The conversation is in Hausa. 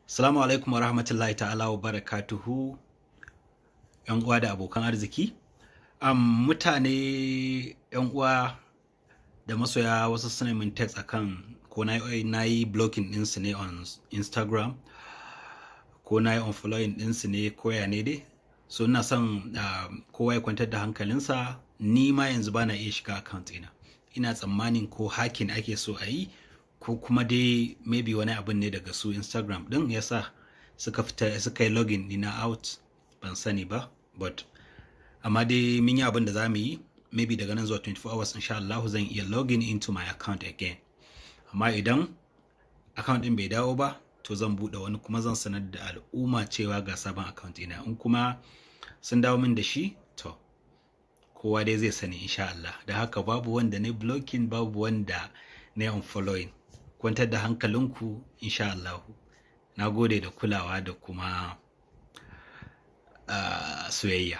Assalamu alaikum wa rahmatullahi ta'ala wa barakatuhu, ‘yan uwa da abokan arziki. Mutane, ‘yan uwa da masoya, wasu suna min text akan ko na yi blocking ɗinsu ne on Instagram, ko na yi unfollowing ɗinsu ne, ko ya ne dai. So ina son kowa ya kwantar da hankalinsa. Ni ma yanzu bana iya shiga account ɗina. Ina tsammanin ko hacking ake so a yi, ko kuma dai maybe wani abin ne daga su Instagram ɗin yasa suka fita suka yi login ɗina out, ban sani ba. But amma dai mun yi abin da za mu yi. Maybe daga nan zuwa 24 hours, insha Allah, zan iya login into my account again. Amma idan account ɗin bai dawo ba, to zan buɗe wani kuma zan sanar da al'umma cewa ga sabon account ɗina. In kuma sun dawo min da shi, to kowa dai zai sani, insha Allah. Da haka babu wanda na blocking, babu wanda na unfollowing. Kwantar da hankalinku, insha Allah. Na gode da kulawa da kuma soyayya.